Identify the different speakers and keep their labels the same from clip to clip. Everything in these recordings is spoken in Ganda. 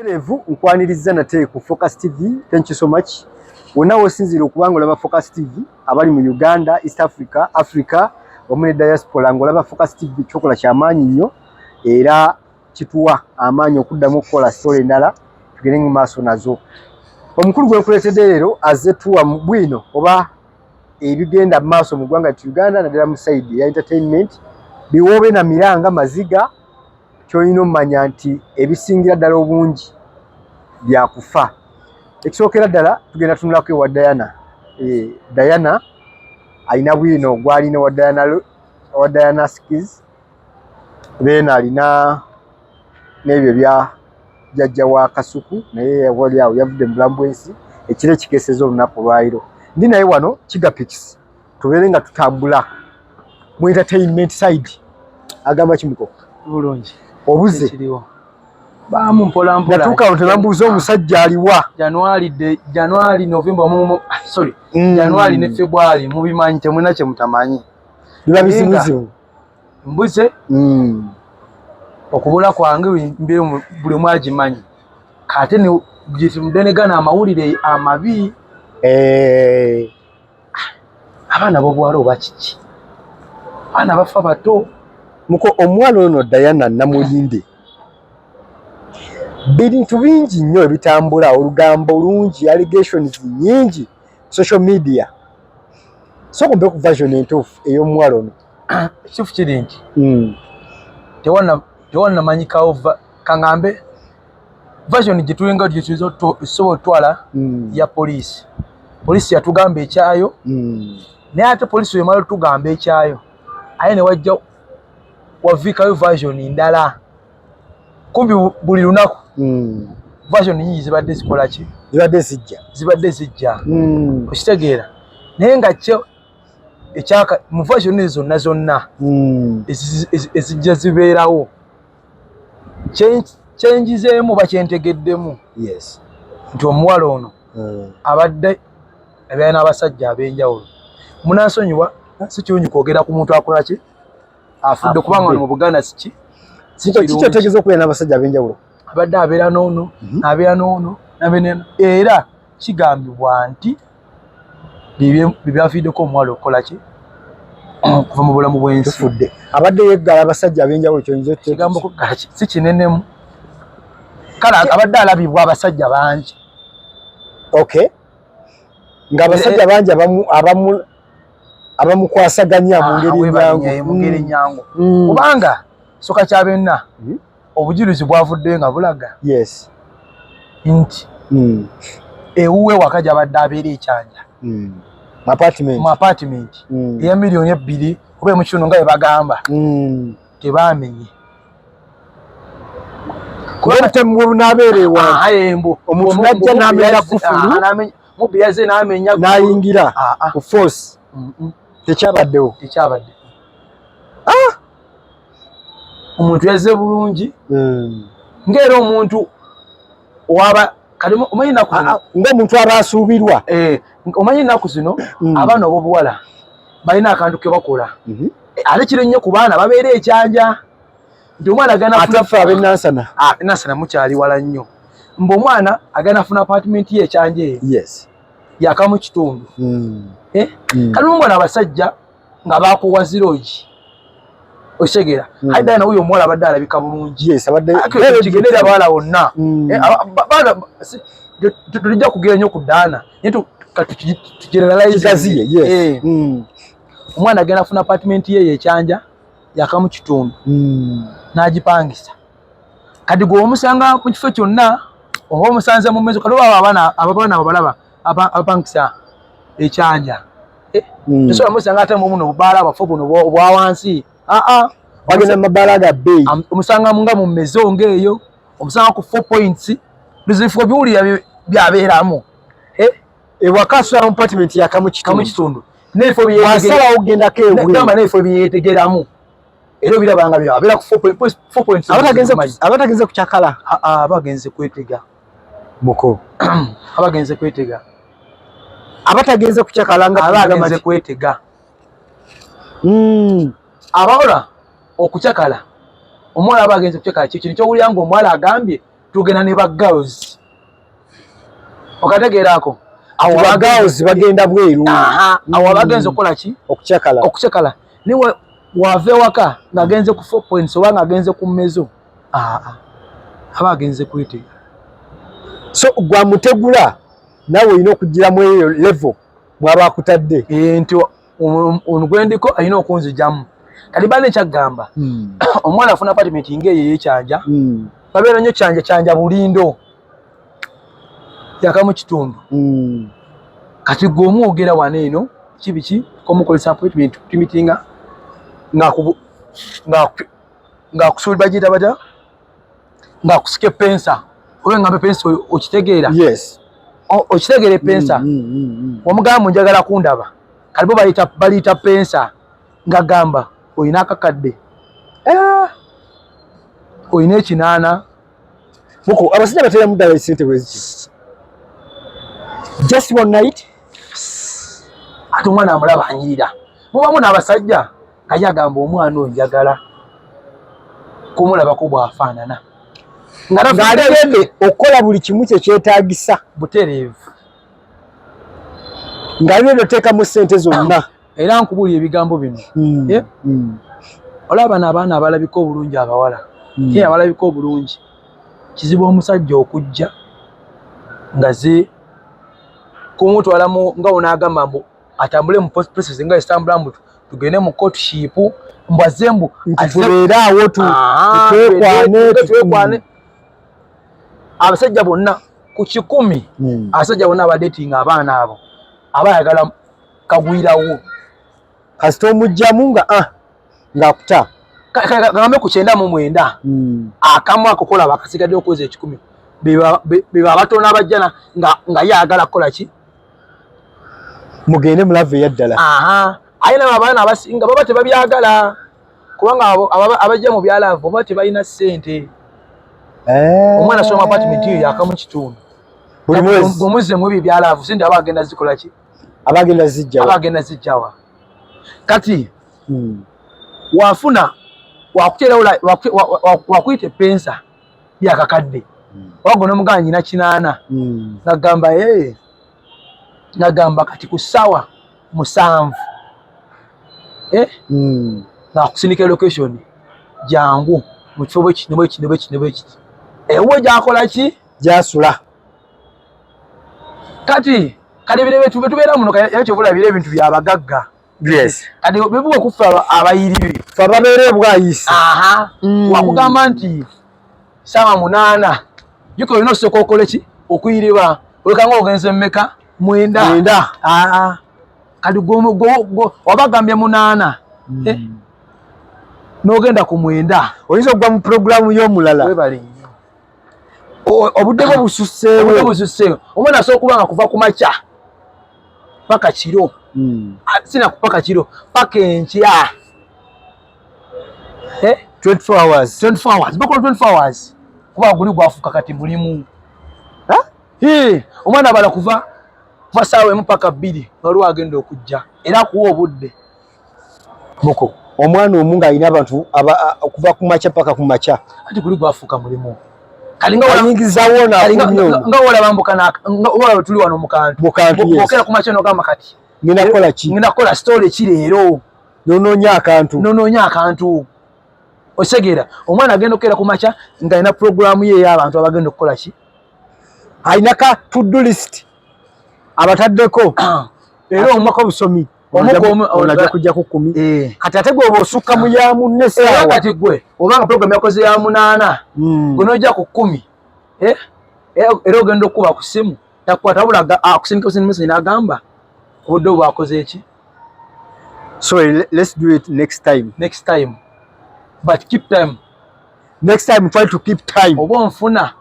Speaker 1: Butereevu nkwaniriza nate ku Focus TV. Thank you so much. Wonna w'osinziira okuba nga olaba Focus TV, abali mu Uganda, East Africa, Africa wamu ne diaspora, ng'olaba Focus TV kyokola kyamaanyi nnyo era kituwa amaanyi okuddamu okukola story endala tugende mu maaso nazo. Omukulu gwe nkuleetedde leero azze tuwa bwino oba ebigenda mu maaso mu ggwanga ti Uganda, naddala mu side eya entertainment, biwoobe na miranga maziga. Kyolina omumanya nti ebisingira ddala obungi byakufa. Ekisookera ddala tugenda tunulako ewa Diana. Diana alina bwino gwalina wa Diana, wa Diana Skis, then alina n'ebyo bya jjajja wa Kasuku, naye wali awo yavudde mu bulamu bw'ensi ekiro ekikeeseza olunaku olwaliro. Ndi naye wano Kigapix, tubeere nga tutambula mu entertainment side. Agamba kimuko?
Speaker 2: Bulungi.
Speaker 1: Obuze?
Speaker 2: Ekiriwo baamu mpola mpola.
Speaker 1: Natuuka awo tebambuuza omusajja aliwa.
Speaker 2: January de January, November, mu ah, sorry, January ne February mubimanyi, temulina kye mutamanyi.
Speaker 1: Biba bizibuzibu.
Speaker 2: Mbuze. Okubula kwange mbeera buli omu agimanyi, kate ne gyetumuddenegana amawulire amabi. Abaana b'obuwala oba kiki, abaana bafa bato.
Speaker 1: Muko omuwala ono Diana Namulinde, bintu bingi nnyo ebitambula, olugambo lungi, allegations nyingi social media. Sooka ompe ku version entuufu ey'omuwala ono.
Speaker 2: Ekituufu kiri nti tewannamanyikawo kaŋŋambe version gye tulinga gye tusobola otwala ya poliisi. Poliisi yatugamba ekyayo, naye ate poliisi wemala otugamba ekyayo, aye ne wajja waviikayo version ndala kumpi buli lunaku. Version nyingi zibadde zikola ki?
Speaker 1: Zibadde zijja.
Speaker 2: Zibadde zijja. Okitegeera? Naye nga kyo ekyaka mu version ezo zonna zonna ezijja zibeerawo, kyenjizeemu oba kyentegeddemu nti omuwala ono abadde abeera n'abasajja ab'enjawulo. Munansonyiwa, si kirungi kwogera ku muntu akola ki, afudde, kubanga wano mu Buganda siki si
Speaker 1: Kiki
Speaker 2: kirungi.
Speaker 1: Kyotegeeza okubeera n'abasajja ab'enjawulo?
Speaker 2: Abadde abeera n'ono, abeera n'ono, n'abeera n'ono, era kigambibwa nti bye byaviiddeko omuwala okukola ki, kuva mu bulamu bw'ensi.
Speaker 1: Tufudde, abadde yeggala abasajja ab'enjawulo, kyoyinza
Speaker 2: Ekigambo kuggala si kinenemu, kale abadde alabibwa abasajja bangi.
Speaker 1: Okay, ng'abasajja bangi abamukwasaganya mu ngeri
Speaker 2: webale,
Speaker 1: enyangu.
Speaker 2: Mu ngeri enyangu, kubanga soka kyabenna obujulizi bwavuddeyo nga bulaga nti ewuwe waka gyabadde abeera ekyanja
Speaker 1: apartment,
Speaker 2: mu apartment eya miliyoni 2 oba emukitundu nga bwe bagamba, tebamenye.
Speaker 1: Kuba obutemu bwe bunaabeera ewantu,
Speaker 2: Ah, embu
Speaker 1: omuntu n'ajja n'amenya kufulu.
Speaker 2: Mubbi yazze n'amenya
Speaker 1: n'ayingira
Speaker 2: Ah.
Speaker 1: ku force, tekyabaddewo?
Speaker 2: Tekyabadde. Omuntu yazze bulungi, ng'era omuntu owaba kati omanyi ennaku zino
Speaker 1: Ah, ah, ng'omuntu aba asuubirwa.
Speaker 2: Eh, omanyi ennaku zino abaana ob'obuwala balina akantu ke bakola. Ate kiri nnyo ku baana babeera ekyanja nti omwana agenda
Speaker 1: Ate ffe ab'enansana?
Speaker 2: Ah, Nansana mukyali wala nnyo. Mbu omwana agenda afuna apartment ye ekyanja eyo yakamu kitundu. Eh? Kati mbona abasajja nga bakuwa zirogi, okitegeera? Aye ddala nawuyo omuwala abadde alabika bulungi.
Speaker 1: Yes, abadde
Speaker 2: Kigendere abawala bonna. Eh, baana tulijja kugera nnyo ku Diana, naye tugeneralize.
Speaker 1: Kigaziye, yes.
Speaker 2: Eh, omwana agenda afuna apartment ye ekyanja yakamu kitundu, n'agipangisa. Kati gwe omusanga mu kifo kyonna oba omusanze mu mezo. Kati oba abaana abo balaba abapangisa ekyanja. Eh, tosobola musanga ate mu buno bubaala bwaffe buno obwa wansi, aa.
Speaker 1: Bagenda mu mabaala ga bbeeyi.
Speaker 2: Omusanga nga mu mezo ng'eyo, omusanga ku 4 points, bizifo biwulira byabeeramu. Eh,
Speaker 1: Ewaka asula mu apartment yakamu
Speaker 2: kamu
Speaker 1: kitundu.
Speaker 2: Kitundu n'ebifo
Speaker 1: Bw'asalawo okugendako ebweru,
Speaker 2: gamba n'ebifo byeyetegeramu era obiraba nga abeera ku 4 points.
Speaker 1: Abatagenze kukyakala.
Speaker 2: Abagenze kwetega.
Speaker 1: Muko
Speaker 2: Abagenze kwetega.
Speaker 1: Abatagenze kukyakala nga tugamba
Speaker 2: Abagenze kwetega. Abawala okukyakala, omuwala aba agenze kukyakala, kyekintu kyowulira nga omuwala agambye. Tugenda ne ba girls, okategeerako?
Speaker 1: Awo ba girls bagenda bweru.
Speaker 2: Awo abagenza okukola ki?
Speaker 1: Okucakala.
Speaker 2: Okucakala. Naye wava ewaka ng'agenze ku Four Points oba ng'agenze ku Mezo, aba agenze kwetega.
Speaker 1: So gwamutegula, naawe olina okugiramu eyo level mwaba akutadde.
Speaker 2: Nti ono gwendiko alina okunzijamu. Kati bana ekyaggamba, omwana afuna apartment ng'eyo eyekyanja, babeera nnyo Kyanja, Kyanja Bulindo yakamu kitundu. Kati gwe omwogera wano eno kibiki komukolesa appointment tumitinga ng'akusuuli bagiyita batya, ng'akusika epensa oba engamba epensa, okitegeera?
Speaker 1: Yes.
Speaker 2: Okitegeera epensa? Omugamba njagala kundaba, kati bo baliyita pensa, ng'agamba olina akakadde, olina 8.
Speaker 1: Muko abasajja bateramu ddala esente bweziki just one night?
Speaker 2: Ate omwana amulaba anyirira, mubamu n'abasajja nga ye agamba omwana oyo njagala kumulabako bw'afaanana.
Speaker 1: Ng'alegedde okukola buli kimu kye kyetaagisa.
Speaker 2: Butereevu.
Speaker 1: Ng'alina oteekamu ssente zonna.
Speaker 2: Era nkubuulira ebigambo bino. Eh? Olaba bano abaana abalabika obulungi, abawala, ye abalabika obulungi, kizibu omusajja okujja nga ze kumutwalamu nga onaagamba mbu atambule mu process nga ezitambula, mbu tugende mu courtship, mbu azze mbu
Speaker 1: nti tubeere awo twekwane.
Speaker 2: Twekwane. Abasajja bonna ku 100, abasajja bonna abadetinga abaana abo abayagala kagwirawo.
Speaker 1: Kasita omugjamu nga ng'akuta.
Speaker 2: Kagambe ku 99, akamu akokola bakasigadde okweza 100 beba abatono abajjana nga ye ayagala kukola ki?
Speaker 1: Mugende mu love eyaddala.
Speaker 2: Aye nabo abaana abasinga baba tebabyagala, kubanga abajja mu bya love oba tebalina ssente. Omwana asoma apartment eyo yakamu kitundu.
Speaker 1: Buli mwezi.
Speaker 2: Bw'omuzzemu ebyo ebya love, sente aba agenda zikola ki?
Speaker 1: Abagenda zijjawa?
Speaker 2: Aba agenda zijjawa? Kati wafuna wakuteerawo wakuyita epensa byakakadde, oba gwe nomugamba nyina 80, nagamba ee, nagamba kati ku ssaawa 7, eh? Ng'akusindika location, jangu mu kifo bwekiti bwekiti bwekiti bwekiti, ewuwe gyakola ki?
Speaker 1: Gyasula.
Speaker 2: Kati bino bye tubeera muno era kyobulabira ebintu byabagagga. Kati bibuga okufa abayiribi.
Speaker 1: Fe ababeera ebwayisi.
Speaker 2: Aha. Wakugamba nti saawa 8, juka olina osooka okole ki? Okuyiriba olekanga ogenze mmeka? 9.
Speaker 1: 9.
Speaker 2: Aa, kati waba gambye 8, eh, n'ogenda ku 9.
Speaker 1: Oyinza okugwa mu puroguramu y'omulala.
Speaker 2: Webale nnyo.
Speaker 1: Obudde bwo bususseewo.
Speaker 2: Obudde bususseewo. Omwana asobola okuba nga kuva ku makya paka kiro. Ah, sina paka kiro, paka enkya. Eh?
Speaker 1: 24 hours.
Speaker 2: 24 hours, bakola 24 hours kuba guli gwafuuka kati mulimu.
Speaker 1: Ha?
Speaker 2: Eh, omwana abala kuva saawa 1 paka 2, waliwo agenda okujja era akuwa obudde.
Speaker 1: Muko omwana omu ng'alina abantu okuva ku makya paka ku makya.
Speaker 2: Ati guli gwafuuka mulimu.
Speaker 1: Ayingizawo
Speaker 2: nga wolaba mbuka nga olaba tuli wano mu kantu.
Speaker 1: Mu kantu, yes.
Speaker 2: Bwokera ku makya n'ogamba kati
Speaker 1: ngenda kukola ki?
Speaker 2: Ngenda kukola story ki leero?
Speaker 1: Nonoonya akantu.
Speaker 2: Nonoonya akantu, okitegeera? Omwana agenda okukeera ku makya ng'alina puroguramu ye ey'abantu abagenda okukola ki?
Speaker 1: Alina ka to-do list abataddeko.
Speaker 2: Era
Speaker 1: omako busomi.
Speaker 2: Omu
Speaker 1: ajja kujja ku 10.
Speaker 2: Eh.
Speaker 1: Kati ate gwe oba osukka mu ya munne
Speaker 2: Era
Speaker 1: essaawa.
Speaker 2: Kati gwe obanga puroguramu yakoze ya 8, gwe n'ojja ku 10, eh? Era ogenda okukuba ku ssimu takukwata, wabula akusindika busindi message n'agamba obudde obwo bwakoze eki?
Speaker 1: Sorry, let's do it next time.
Speaker 2: Next time, but keep time.
Speaker 1: Next time try to keep time.
Speaker 2: Oba onfuna.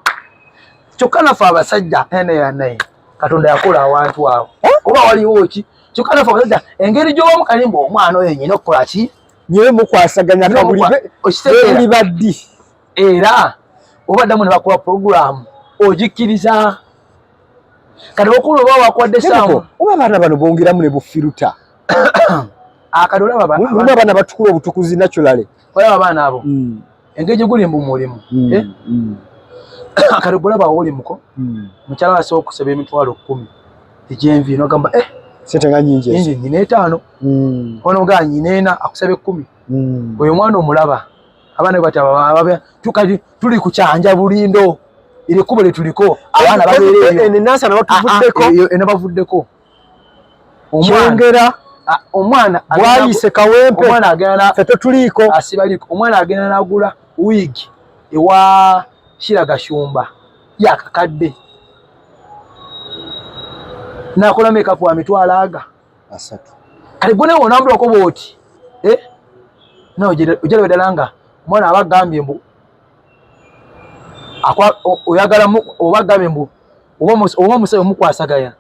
Speaker 2: Kyokka naffe abasajja eneya naye Katonda yakola awantu awo oba waliwo ki, kyokka naffe abasajja engeri gy'obamu kalimba omwana oyo nyina okukola ki?
Speaker 1: Nyewe mukwasaganya.
Speaker 2: Okitegeera?
Speaker 1: Kabuli baddi.
Speaker 2: Era oba ddamu ne bakuwa puroguramu ogikkiriza, kati okulu oba wakwadde saawa.
Speaker 1: Oba abaana bano bongeramu ne bufiruta.
Speaker 2: Akati olaba
Speaker 1: Mulimu abaana batukula obutukuzi naturally.
Speaker 2: Olaba abaana abo, engeri gye guli mu mulimu, eh? Kale gulaba oli muko mukyala asobola okusaba 100,000 egyenvi nogamba eh,
Speaker 1: sente nga nyingi
Speaker 2: nyingi, nyina 5 ono ga nyina 4 akusaba 10. Oyo omwana omulaba abaana bati tukati tuli ku kyanja bulindo iri kubo lye tuliko abaana babeereyo
Speaker 1: eno Nansana batuvuddeko
Speaker 2: eno bavuddeko
Speaker 1: omwana
Speaker 2: omwana
Speaker 1: bwayise Kawempe
Speaker 2: omwana agenda
Speaker 1: ffe tetuliiko
Speaker 2: asibaliko omwana agenda nagula wiigi ewa Kiragashumba yakakadde nakola makeup wa mitwalo aga
Speaker 1: 3.
Speaker 2: Kale gwe nawe onambulako bw'oti eh? Nawe ojalaba ddala nga omwana aba agambye mbu oyagala oba agambye mbu oba omusajja omukwasaganya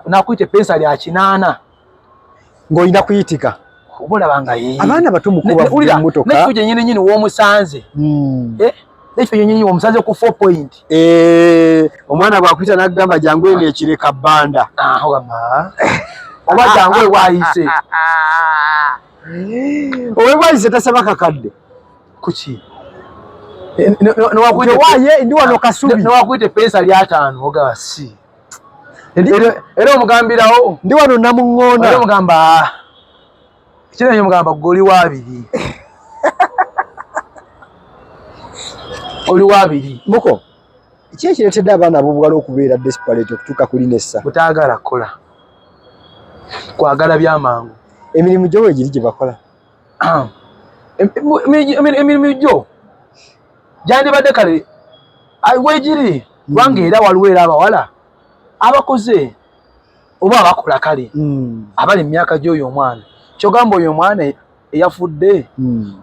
Speaker 2: nakuyita epensa lya 8
Speaker 1: ng'olina kuyitika
Speaker 2: oba olaba nga ye
Speaker 1: abaana bato mukuba mmotoka
Speaker 2: n'ekifo kyennyini nnyini w'omusanze n'ekifo kyennyini nnyini w'omusanze ku 4 point
Speaker 1: omwana bw'akuyita n'agamba jangu eno ekireka bbanda
Speaker 2: oba jangu ewayise
Speaker 1: owebwayise tasaba kakadde
Speaker 2: kuki
Speaker 1: tewaye ndi wano Kasubi
Speaker 2: newakuyita epensa lya 5 ogaba si era omugambirawo
Speaker 1: ndi wano Namuŋŋoona
Speaker 2: era omugamba kinenye omugamba gwe oli waabiri oli waabiri
Speaker 1: muko ki ekireetedde abaana ab'obuwala okubeera desperate okutuuka ku Linessa?
Speaker 2: Butaagala kukola, kwagala byamangu.
Speaker 1: Emirimu gyo weegiri gye bakola?
Speaker 2: Emirimu gyo gyandibadde kale weegiri kubanga era waliwo era abawala abakoze oba abakola kale abali mu myaka gy'oyo omwana. Kyogamba oyo omwana eyafudde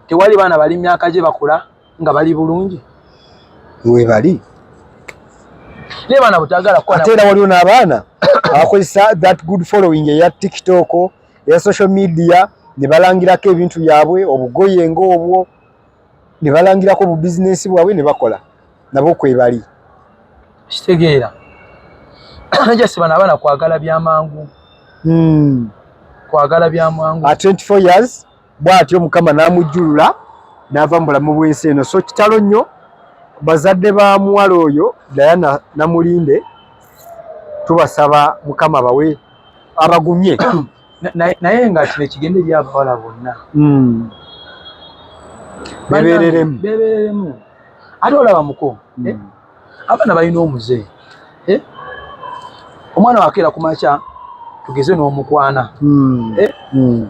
Speaker 2: tewali baana bali mu myaka gye bakola nga bali bulungi
Speaker 1: webali
Speaker 2: naye baana butagala kukola.
Speaker 1: Ate era waliwo n'abaana abakozesa that good following eya TikTok, eya social media, ne balangirako ebintu byabwe, obugoye ng'obwo, ne balangirako obubizinensi bwabwe ne bakola nabo kwebali.
Speaker 2: Kitegeera just bano abaana kwagala byamangu kwagala byamangu.
Speaker 1: At 24 years bw'atyo Mukama n'amujjulula n'ava mu bulamu bw'ensi eno. So kitalo nnyo bazadde ba muwala oyo Diana Namulinde, tubasaba Mukama bawe abagumye.
Speaker 2: Naye nga kino ekigenda eri abawala bonna
Speaker 1: bebereremu,
Speaker 2: bebereremu. Ate olaba muko abaana balina omuze omwana wakeera ku makya tugeze n'omukwana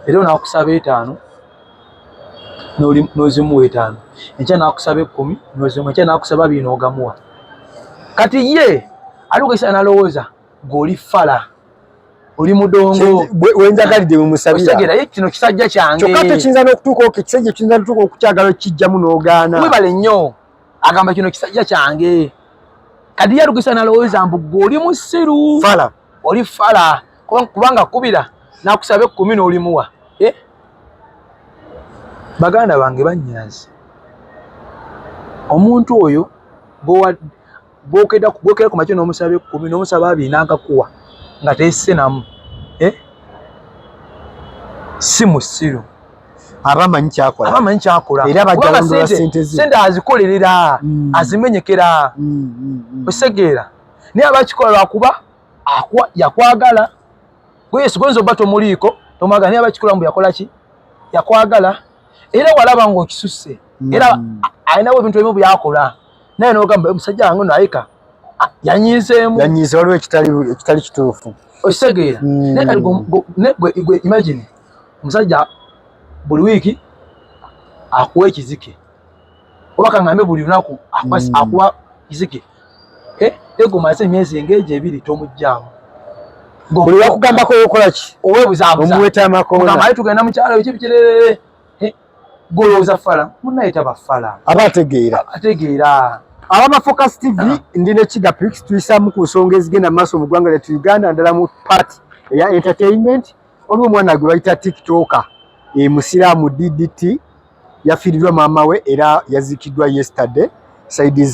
Speaker 2: era onakusaba 5 n'ozimuwa 5, enkya n'akusaba 10 n'ozimuwa, enkya n'akusaba 2 n'ogamuwa. Kati ye alukesa n'alowooza g'oli fala oli mudongo
Speaker 1: wenjagalidde wemusabira.
Speaker 2: Otegeera ye kino kisajja kyange.
Speaker 1: Kyokka tekiyinza n'okutuuka ekisajja kiyinza n'okutuuka okukyagala okukijjamu n'ogaana.
Speaker 2: Webale nnyo agamba kino kisajja kyange. Kati ye alukesa n'alowooza mbu gwe oli musiru
Speaker 1: fala
Speaker 2: oli fala kubanga kubira n'akusaba 10 n'olimuwa. Baganda bange bannyanzi, omuntu oyo gwokera ku makya n'omusaba 10 n'omusaba 2 n'agakuwa nga teyesse namu si musiru
Speaker 1: aba amanyi kyakola,
Speaker 2: aba amanyi kyakola
Speaker 1: era bajja londoola sente ze,
Speaker 2: sente azikolerera azimenyekera osegeera. Naye abakikola lwakuba yakwagala gwe Yesu goyinza obba tomuliiko tomwagala, naye abakikola mbu yakola ki, yakwagala. Era walaba ng'okisusse era alinawo ebintu ebimu byakola naye n'ogamba omusajja wange ono ayika yanyiizeemu,
Speaker 1: yanyiize, waliwo ekitali kituufu
Speaker 2: okitegeera. Naye kati gwe imagine omusajja buli wiiki akuwa ekizike oba kaŋŋambe buli lunaku akuwa kizike egomaze emyezi ng'egyo 2 tomuggyaamu.
Speaker 1: Buli wakugambako okola ki
Speaker 2: oweebuzaabuza
Speaker 1: omuweta amakoona
Speaker 2: aye tugenda mu kyalo biki bikirere golowooza fala munnaye taba fala
Speaker 1: aba ategeera
Speaker 2: ategeera.
Speaker 1: Ababa Focus TV ndi ne Kiga Pix tuyisaamu ku nsonga ezigenda mu maaso mu ggwanga lyattu Uganda ndala mu part eya entertainment. Waliwo omwana gwe bayita TikToker Musiraamu DDT yafiiriddwa maama we era yaziikiddwa yesterday saidi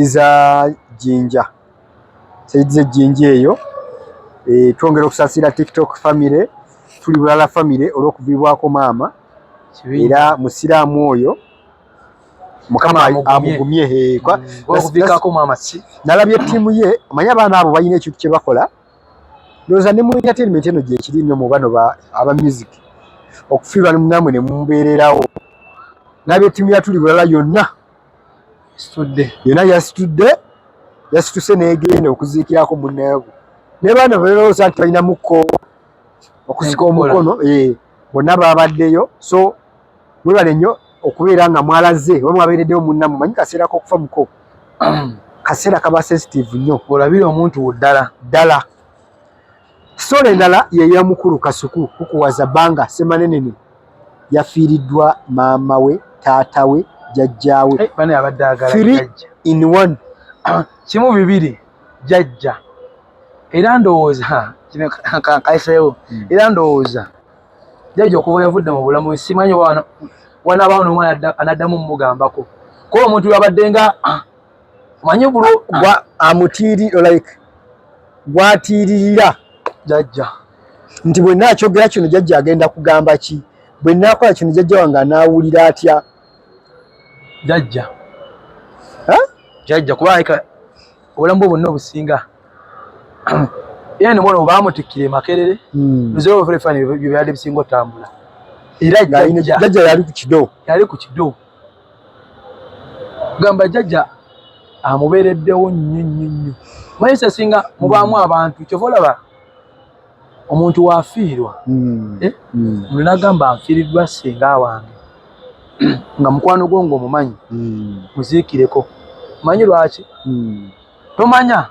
Speaker 1: za Jinja, saidi z'e Jinja eyo. Twongera okusaasira TikTok family, tuli bulala family olw'okuviibwako maama era Musiraamu oyo. Mukama amugumye.
Speaker 2: Okuviikako maama si
Speaker 1: Nalabye ttiimu ye. Omanyi abaana abo balina ekintu kye bakola, ndowooza ne mu entertainment eno gyekiri nnyo, mu bano aba music, okufiirwa namwe ne mumubeererawo. Nalabye ttiimu ya Tuli Bulala yonna.
Speaker 2: Situdde.
Speaker 1: Yonna yasitudde, yasituse n'egenda okuziikirako munneebu. Ne baana balowooza nti balinamuko okusika omukono, bonna babaddeyo. So mwebale nnyo okubeera nga mwalaze oba mwabeereddewo munnammwe. Manyi kaseera k'okufa muko kaseera kaba sensitive nnyo.
Speaker 2: Olabire omuntu ddala.
Speaker 1: Ddala. Story endala ye ya mukulu Kasuku Kukuwaza Banga Semanenene, yafiiriddwa maama we, taata we, jjajjaawe.
Speaker 2: Bane abadde agala
Speaker 1: Three in one.
Speaker 2: Kimu bibiri, jjajja. Era ndowooza kino kankayiseewo, era ndowooza jjajja okuva yavudde mu bulamu, simanyi wanabaawo n'omwana anaddamu mumugambako, kuba omuntu yabadde nga omanyi bulo
Speaker 1: gwa amutiiri, like gwatiiririra.
Speaker 2: Jjajja.
Speaker 1: Nti bwe naakyogera kino, jjajja agenda kugamba ki? Bwe naakola kino, jjajja wange anaawulira atya?
Speaker 2: Jjajja, jjajja, kuba alika obulamu bwe bwonna obusinga era nemwana bamutikkira e Makerere. Nzeofulefani bye byadde bisinga otambula era jjajja.
Speaker 1: Jjajja yali ku kido.
Speaker 2: Yali ku kido. Gamba jjajja amubeereddewo nnyo nnyo nnyo. Manyi sesinga mubaamu abantu, kyova olaba omuntu wafiirwa, omuntu nagamba nfiiriddwa senga wange, nga mukwano gwo ng'omumanyi, muziikireko. Manyi lwaki? Tomanya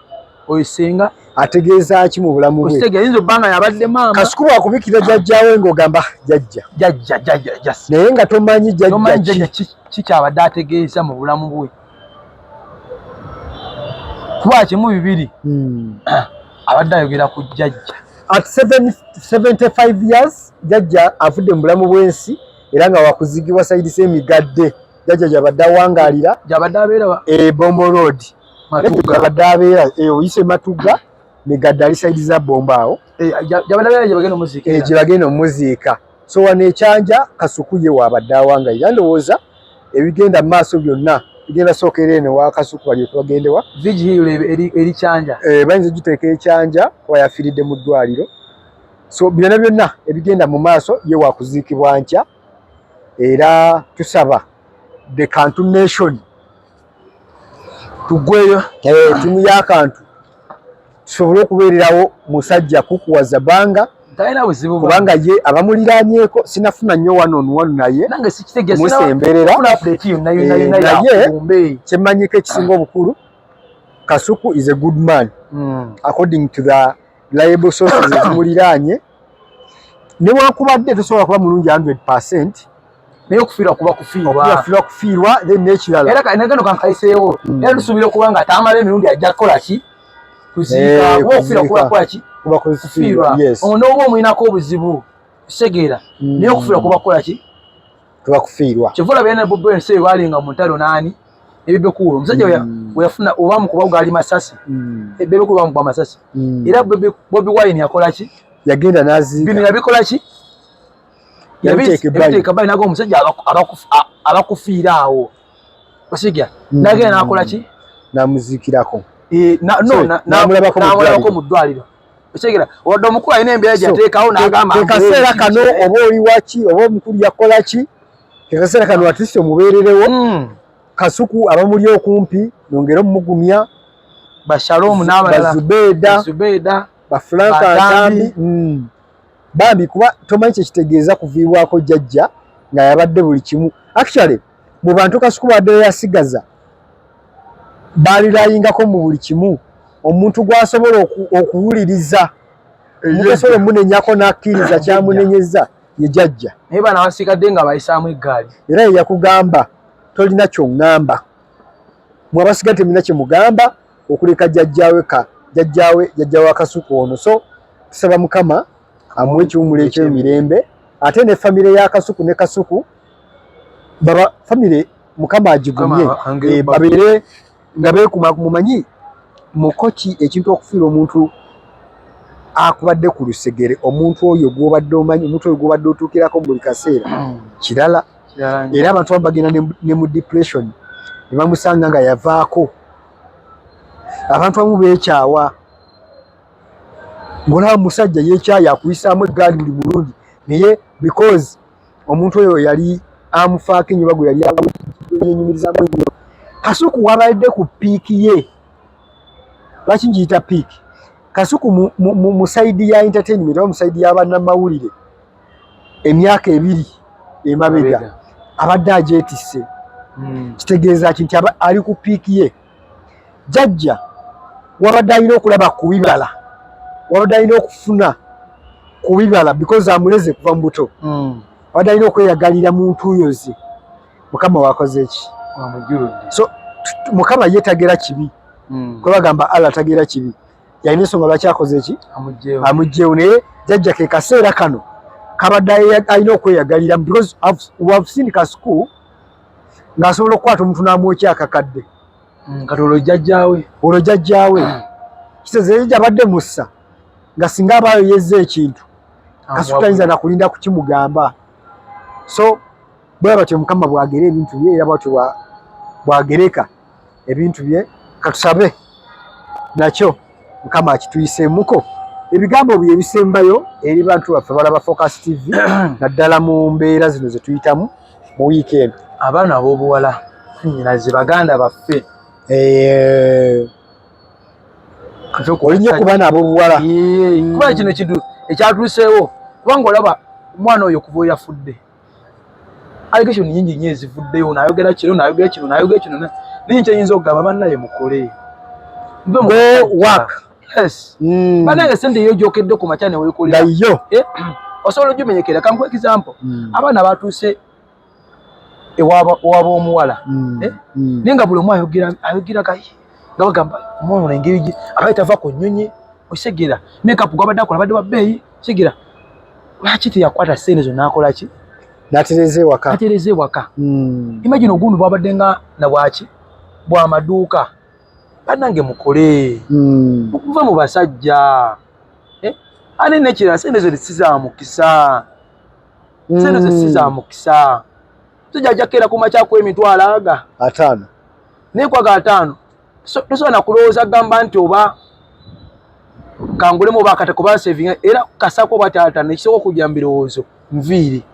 Speaker 2: oyo senga
Speaker 1: ategeeza ki mu bulamu bwe.
Speaker 2: Okitegeera, yinza obba nga yabadde maama.
Speaker 1: Kasuku bwakubikira jjajjaawe ng'ogamba jjajja.
Speaker 2: Jjajja, jjajja just.
Speaker 1: Naye nga tomanyi
Speaker 2: tomanyi
Speaker 1: jjajja
Speaker 2: jjajja
Speaker 1: ki.
Speaker 2: Kikyabadde ategeeza mu bulamu bwe, kuba kimu bibiri, abadde ayogera ku jjajja.
Speaker 1: At 75 years, jjajja avudde mu bulamu bw'ensi era nga wakuzigibwa side z'Emigadde, jjajja gyabadde awangaalira.
Speaker 2: Gyabadde abeera.
Speaker 1: E Bombo Road.
Speaker 2: Matuga.
Speaker 1: Gyabadde abeera, oyise Matuga, Migadde ali side za Bombo awo.
Speaker 2: Gyabadde abeera gye bagenda omuziikira.
Speaker 1: Gye bagenda omuziika. So wano ekyanja Kasuku ye waabadde awangaalira, ndowooza ebigenda mu maaso byonna bigenda sookera eno wa Kasuku, balyoke bagende wa
Speaker 2: Vigil eri Kyanja.
Speaker 1: Bayinza ogiteeka ekyanja kuba yafiiridde mu ddwaliro. So byonna byonna ebigenda mu maaso, ye wakuziikibwa nkya, era tusaba the Kantu Nation
Speaker 2: Tugweyo.
Speaker 1: Ttiimu y'akantu tusobole okubeererawo musajja Kukuwaza Banga.
Speaker 2: Talina buzibu.
Speaker 1: Kubanga ye abamuliraanyeeko sinafuna nnyo one on one naye.
Speaker 2: Nange sikitegeeza.
Speaker 1: Musemberera.
Speaker 2: Sina update yonna yonna yonna.
Speaker 1: Naye
Speaker 2: yakumbe.
Speaker 1: Kyemmanyiko ekisinga obukulu, Kasuku is a good man according to the reliable sources ezimuliraanye. Newankubadde tosobola kuba mulungi 100%,
Speaker 2: naye okufiirwa kuba kufiirwa.
Speaker 1: Okufiirwa kufiirwa. Then n'ekirala,
Speaker 2: era nagano kankayiseewo, era tusuubira okuba nga tamala emirundi ajja kukola ki? Kuziika. Kuba okufiirwa kuba
Speaker 1: kuziika.
Speaker 2: kukola ki?
Speaker 1: Kuba kufiirwa.
Speaker 2: Kufiirwa.
Speaker 1: Yes.
Speaker 2: Ono n'oba omuyinako obuzibu, kitegeera, naye okufiirwa kuba kukola ki?
Speaker 1: Kuba kufiirwa.
Speaker 2: Kyova olaba ne Bobi Wine balinga mu ntalo naani ne Bebe Cool, omusajja we yafuna oba mukuba gaali masasi. Bebe Cool bamukuba amasasi, era Bobi Wine yakola ki?
Speaker 1: Yagenda n'aziika.
Speaker 2: Bino yabikola ki?
Speaker 1: Yabiteeka ebbali.
Speaker 2: Yabiteeka ebbali, naga omusajja abakufiira awo osigya, nagenda nakola ki?
Speaker 1: N'amuziikirako.
Speaker 2: No,
Speaker 1: Sorry, n'amulabako mu
Speaker 2: n'amulabako
Speaker 1: ddwaliro.
Speaker 2: Mu ddwaliro. Okitegera, wadde omukulu alina embeera gyateekawo n'agamba
Speaker 1: Ke kaseera kano, oba oli waki, oba omukulu yakola ki, ke kaseera kano at least omubeererewo. Kasuku abamuli okumpi nongere omumugumya.
Speaker 2: Bashalom n'abalala.
Speaker 1: Bazubeeda.
Speaker 2: Zubeeda.
Speaker 1: Bafranka.
Speaker 2: Batambi.
Speaker 1: Ntambi. Bambi, kuba tomanyi kyekitegeeza kuviibwako jjajja nga yabadde buli kimu. Actually mu bantu Kasuku badde yasigaza balirayingako mu buli kimu, omuntu gw'asobola okuwuliriza, omuntu asobola omunenyako n'akkiriza kyamunenyeza ye jjajja.
Speaker 2: Naye bano abasigadde nga bayisaamu eggaali.
Speaker 1: Era ye yakugamba tolina kyoŋŋamba, mwe abasigadde temulina kyemugamba okuleka jjajjaawe ka jjajjaawe, jjajja wa Kasuku ono. So tusaba Mukama amuwe ekiwumulo ekyemirembe, ate ne famire ya Kasuku ne Kasuku baba famire, Mukama agigumye.
Speaker 2: Mukama ange-
Speaker 1: Babeere nga beekuma. Mumanyi mukoki ekintu okufiira omuntu akubadde ku lusegere, omuntu oyo gw'obadde omanyi, omuntu oyo gw'obadde otuukirako mu buli kaseera, kirala.
Speaker 2: Kirala nnyo.
Speaker 1: Era abantu abamu bagenda ne mu depression. Ne bamusanga nga yavaako. Abantu abamu beekyawa, ng'olaba musajja yeekyaye akuyisaamu eggaali buli mulundi, naye because omuntu oyo yali amufaako ennyo, gwe yali yenyumirizaamu ennyo. Kasuku wabadde ku peak ye. Lwaki ngiyita peak? Kasuku mu side ya entertainment oba mu side y'abannamawulire, emyaka 2 emabega abadde agyetisse. Kitegeeza ki? Nti ali ku peak ye. Jjajja wabadde alina okulaba ku bibala, wabadde alina okufuna ku bibala because amuleze kuva mu buto. Abadde alina okweyagalira mu ntuuyo ze. Mukama wakoze eki? So Mukama ye tagera kibi. Kwe bagamba Allah tagera kibi, yalina ensonga lwaki akoze eki, amugjewo. Naye jjajja ke kaseera kano kabadde alina okweyagaliramu, because we have seen Kasuku ng'asobola okukwata omuntu n'amwokya akakadde.
Speaker 2: Kati olwo jjajjaawe.
Speaker 1: Olwo jjajjaawe kitegeeza jjajja abadde mussa nga singa abaayo yezza ekintu, Kasuku tayinza nakulinda kukimugamba. So bwe batyo Mukama bwagera ebintu bye, era bwatyo bwagereka ebintu bye. Katusabe nakyo Mukama akituyiseemuko. Ebigambo bye ebisembayo eri bantu baffe balaba Focus TV, naddala mu mbeera zino ze tuyitamu mu wiiki eno.
Speaker 2: Abaana ab'obuwala, nyinaze, baganda baffe.
Speaker 1: Oli nnyo ku baana ab'obuwala.
Speaker 2: Kuba kino kintu ekyatuuseewo, kubanga olaba omwana oyo kuva oyafudde, allegation nyingi nnyo ezivuddeyo, nayogera kino, nayogera kino, nayogera kino. Naye nkyeyinza okugamba, bannaye, mukole.
Speaker 1: Go work.
Speaker 2: Yes. Bannange, sente eyo gyokedde ku makya neweekolera
Speaker 1: Nayo
Speaker 2: osobola ogimenyekera. Kankuwa example. Abaana batuuse ewaba omuwala. Eh? Naye nga buli omu ayogera, ayogera gayi nga bagamba omwana ono engeri gye abaye tava ku nnyonyi, osegera makeup gwabadde akola abadde wa bbeeyi, osegera lwaki teyakwata sente zo n'akola ki?
Speaker 1: N'atereza ewaka.
Speaker 2: Atereza ewaka. Imagine ogundi bwabadde nga nabwaki bwamaduuka. Bannange, mukole. Muve mu basajja. Eh? Ate nekirala, sente zo si za mukisa, sente zo si za mukisa. Musajja ajja kukeera ku makya ku emitwalo aga
Speaker 1: 50.
Speaker 2: Naye kwaga 50 tosobola nakulowooza gamba nti oba kangulemu oba akate kuba saving era kasako oba 50. Ekisooka okujja mu birowoozo, nviiri,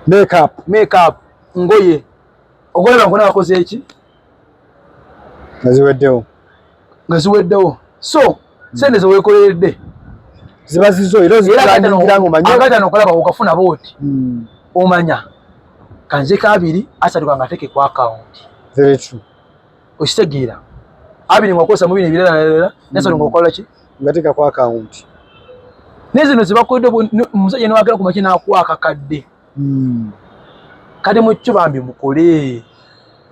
Speaker 1: makeup,
Speaker 2: makeup, ngoye. Okulaba nkona bakoze eki?
Speaker 1: Nga ziweddewo.
Speaker 2: Nga ziweddewo. So sente zeweekoleredde
Speaker 1: ziba zizo, era oziplanningira ng'omanye.
Speaker 2: Akatano okulaba okafuna booti, omanya kanzeko 20, 30 kangateeke ku akawunti.
Speaker 1: Very true.
Speaker 2: Okitegeera, 20 ngaokozesa mu bino ebirala, 30 ngaokola ki?
Speaker 1: Ngateeka ku akawunti.
Speaker 2: Naye zino zebakoledde, omusajja newagera ku makya n'akuwa akakadde. Kati mukyo bambi mukole,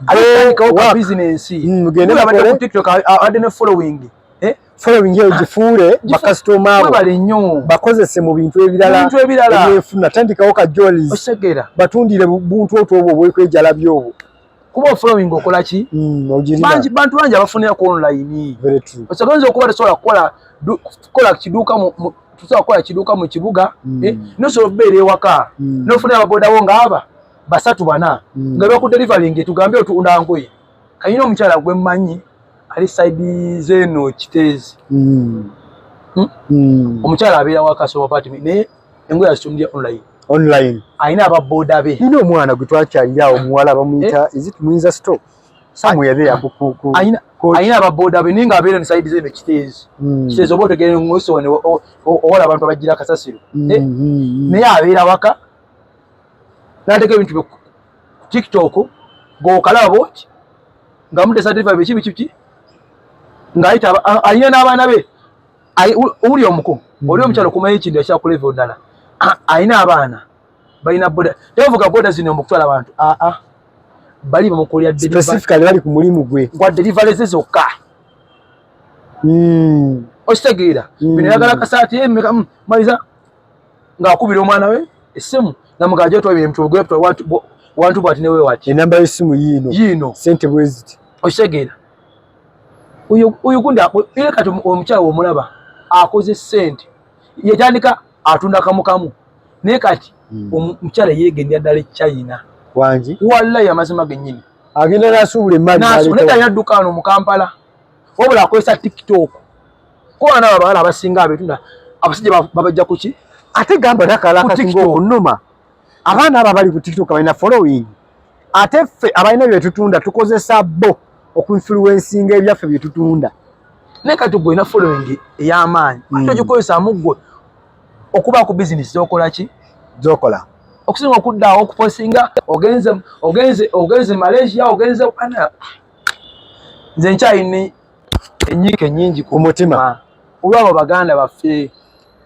Speaker 2: atandikawo ka
Speaker 1: work.
Speaker 2: bizinensi.
Speaker 1: Mugende
Speaker 2: abadde
Speaker 1: mukole.
Speaker 2: ku TikTok, abadde ne following. Eh?
Speaker 1: Following eyo gifuule bakasitoma abo.
Speaker 2: Webale nnyo.
Speaker 1: Bakozese mu bintu ebirala.
Speaker 2: Bintu ebirala.
Speaker 1: Ebyefuna. Tandikawo ka jewelries.
Speaker 2: Osegera.
Speaker 1: Batundire buntu otwo obwo obwekwejalabya obwo.
Speaker 2: Kuba following okola ki?
Speaker 1: Ogirina.
Speaker 2: Bangi, bantu bangi abafunira ku online.
Speaker 1: Very true.
Speaker 2: Osobola okuba tosobola kukola kiduuka tosobola kukola kiduuka mu kibuga, eh, nosobola okubeera ewaka nofunira ababodawo ng'aba basatu, bana, nga bakudeliveringa. Tugambe otunda ngoye. Kayina omukyala gwe mmanyi ali side zeno Kiteezi. Omukyala abeera waka, asoma apartment, naye engoye azitundira online.
Speaker 1: Online.
Speaker 2: Alina ababoda be.
Speaker 1: Nina omwana gwe twakyalira, omuwala bamuyita, is it Muyinza Store somewhere there ku
Speaker 2: Alina ababoda be, naye ng'abeera ne side zeno Kiteezi. Kiteezi oba otegere ng'osobola owola abantu abagira kasasiro. Eh, naye abeera waka n'ateeka ebintu bye ku TikTok, g'okalaba bwoti nga mutesa delivery, biki biki biki, ng'ayita alina n'abaana be. Owuli omuko oli omukyalo okumanya ekintu ekya ku level ddala. Alina abaana balina boda, tebavuga boda zino mukutwala abantu, aa, bali bamukolera delivery.
Speaker 1: Specifically bali ku mulimu gwe.
Speaker 2: Gwa delivery ze zokka. Okitegeera? Bino yagala kasaati emeka, maliza ng'akubira omwana we essimu namugamba twabire mutugwe wantu bwati newe wati.
Speaker 1: Enamba y'essimu yiino.
Speaker 2: Yiino.
Speaker 1: Sente bwe ziti.
Speaker 2: Okitegeera? Oyo gundi era kati omukyala womulaba akoze sente, yetandika atunda kamu kamu, naye kati omukyala yeegendera ddala e China.
Speaker 1: Wangi.
Speaker 2: Wallayi, amazima gennyini.
Speaker 1: Agenda n'asuubula emmali.
Speaker 2: Naye talina dduka wano mu Kampala, wabula akozesa TikTok. Kuba nabo abawala abasinga abetunda, abasajja babajja kuki?
Speaker 1: Ate gamba nakalala
Speaker 2: Ku
Speaker 1: akasinga
Speaker 2: TikTok.
Speaker 1: okunnuma, abaana abo abali ku TikTok balina following, ate ffe abalina bye tutunda tukozesa bo okuinfluencinga ebyaffe bye tutunda.
Speaker 2: Naye kati gwe olina following ey'amaanyi, ate ogikozesaamu gwe okuba ku bizinesi zokola ki?
Speaker 1: Zokola.
Speaker 2: Okusinga okuddaawo okupostinga ogenze Malaysia, ogenze ana. Nze nkyalina enyiike ennyingi
Speaker 1: ku mutima
Speaker 2: olwabo baganda baffe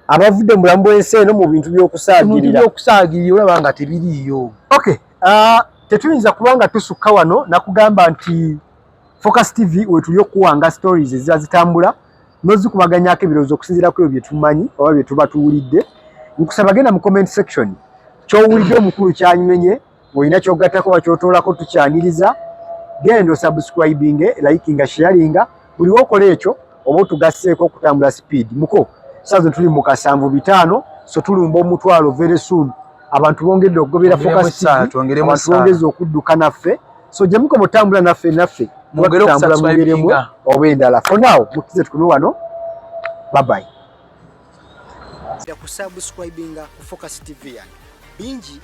Speaker 1: abavudde mu bulamu bw'ensi eno mu bintu by'okusaagirira.
Speaker 2: By'okusaagirira, olaba nga tebiriiyo.
Speaker 1: Okay, tetuyinza kuba nga tusukka wano. Nakugamba nti Focus TV wetuli okuwanga stories eziba zitambula n'ozikubaganyako ebirowoozo okusinziira ku ebyo bye tumanyi oba bye tuba tuwulidde. Nkusaba genda mu comment section, ky'owulidde omukulu kyanyumenye, olina kyogattako oba kyotoolako, tukyaniriza. Genda osubscribinge, likinga, sharinga. Buli wokola ekyo oba otugasseeko okutambula speed muko. Saazo tuli mu 75,000, so tulumba 100,000 very soon. Abantu bongedde okugobera Focus TV, abantu bongeze okudduka naffe, so gye mukoma otambula naffe tutambula mu ngeri emu oba endala. For now mukize tukume wano, bye bye. Kusubscribinga ku Focus TV yange bingi.